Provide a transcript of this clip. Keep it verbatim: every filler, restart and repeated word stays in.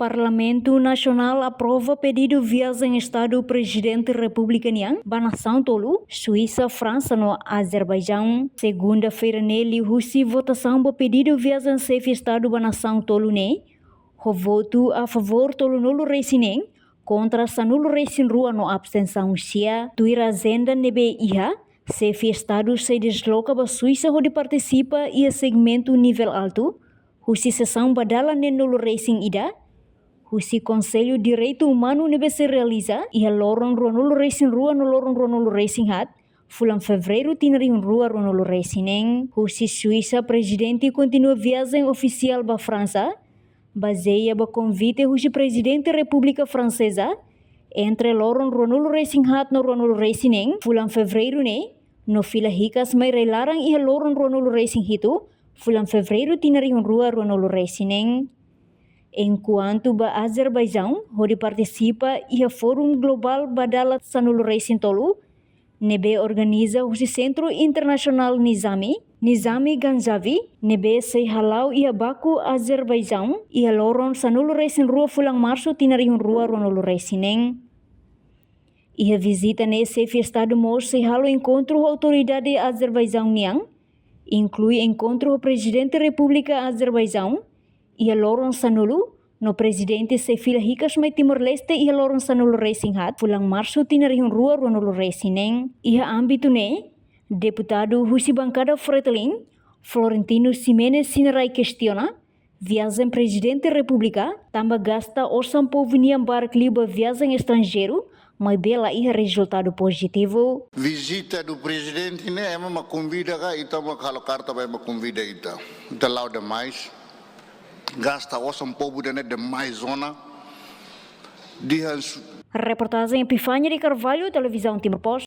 Parlamentu Nasionál aprova pedidu viajen Estadu Prezidente Repúblika nian ba nasaun tolu, Suisa, Fransa no Azerbaijaun. Segunda-feira ne'e liuhusi votasaun ba pedidu viajen Xefe Estadu ba nasaun tolu ne'e, ho votu a favór tolunulu-resin-neen, kontra sanulu-resin-rua no abstensaun sia. Tuir ajenda ne'ebé iha, Xefe Estadu sei desloka ba Suisa hodi partisipa iha segmentu nivel altu husi sesaun ba dala neenulu-resin-ida, husi Konsellu Direitu Umanu ne'ebé sei realiza iha loron ruanulu-resin-rua no loron ruanulu-resin-haat, fulan Fevereiru tinan rihun rua ruanulu-resin-neen. Husi Suisa, Prezidente kontinua viajen ofisiál ba Fransa, bazeia ba konvite husi Prezidente Repúblika Franseza, entre loron ruanulu-resin-haat no ruanulu-resin-neen fulan Fevereiru ne'e, no fila hikas mai rai-laran iha loron ruanulu-resin-hitu fulan Fevereiru tinan rihun rua ruanulu-resin-neen. Enkuantu ba Azerbaijaun hodi partisipa iha Fórum Globál ba dala sanulu-resin-tolu, ne'ebé organiza husi Sentru Internasionál Nizami, Nizami Ganjavi, ne'ebé sei hala'o iha Baku, Azerbaijaun, iha loron sanulu-resin-rua fulan Marsu tinan rihun rua ruanulu-resin-neen. Iha vizita ne'e Xefe Estadu mós sei halo enkontru ho autoridade Azerbaijaun nian, inklui enkontru ho Prezidente Repúblika Azerbaijaun iha loron sanulu, no Prezidente sei fila hikas mai Timor-Leste iha loron sanulu-resin-haat fulan Marsu tinan rihun rua ruanulu-resin-neen. Iha ámbitu ne'e, deputadu husi bankada Fretilin, Florentino Ximenes Sinarai kestiona viajen Prezidente Repúblika, tanba gasta osan povu nian barak liu ba viajen estranjeiru, maibé la iha rezultadu pozitivu. Vizita do Prezidente ne'e, ema mak konvida ka, ita mak halo karta ba ema konvida ita. Ita la'o demais. Gasta osan povu ida-ne'e demais ona. Dehan su- Reportajen Epifania de Carvalho, Televizaun Timor Post.